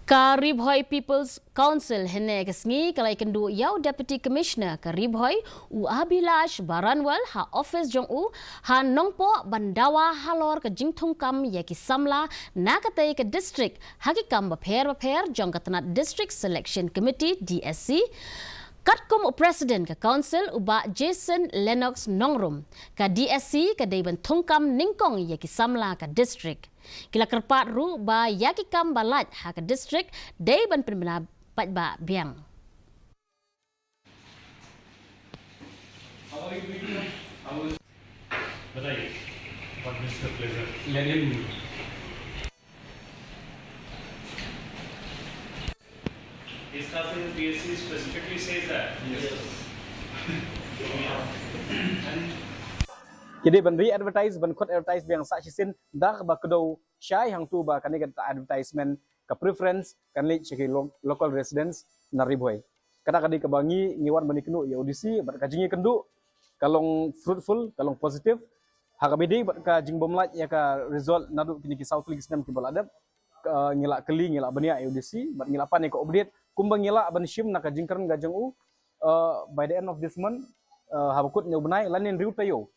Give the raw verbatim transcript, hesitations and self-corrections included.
Ka Ri Bhoi People's Council hynne ka sngi ka la ïakynduh ïa u Deputy Commissioner ka Ri Bhoi, u Abhilash Baranwal, ha office jong u ha Nongpoh ban dawa halor ka jingthungkam ïa ki samla na katei ka district ha ki kam bapher bapher jong ka tnat District Selection Committee, D S C. Katkum u President ka Council, u Bah Jason Lennox Nongrum, ka D S C ka dei ban thungkam nyngkong ïa ki samla ka district. Ki la kyrpad ruh ba ïa ki kam ba lait ha ka district dei ban pynbna paidbah biang. बताइए, what is the pleasure? Lenin. Is Khasin P S C specifically says that? Yes. And Ki dei ban re-advertise, ban khot advertise biang sa shisien da kaba kdew shai hangtu ba kane ka advertisement ka preference kan leit sha ki lo- local residents na Ri Bhoi. Kata ka dei kaba ngi ngi wan ban ïakynduh ïa u D C bad ka jingïakynduh ka long fruitful, ka long positive. Ha kaba ïadei bad ka jingbymlait ïa ka result naduh kine ki saw tylli ki snem kiba la dep, ka, ngi la kylli, ngi la bniah ïa u D C bad ngi la pan ïa ka update kumba ngi la ban shim na ka jingkren ka jong u, uh, by the end of this month, uh, haba kut hynñiew bnai lane hynriew taïew.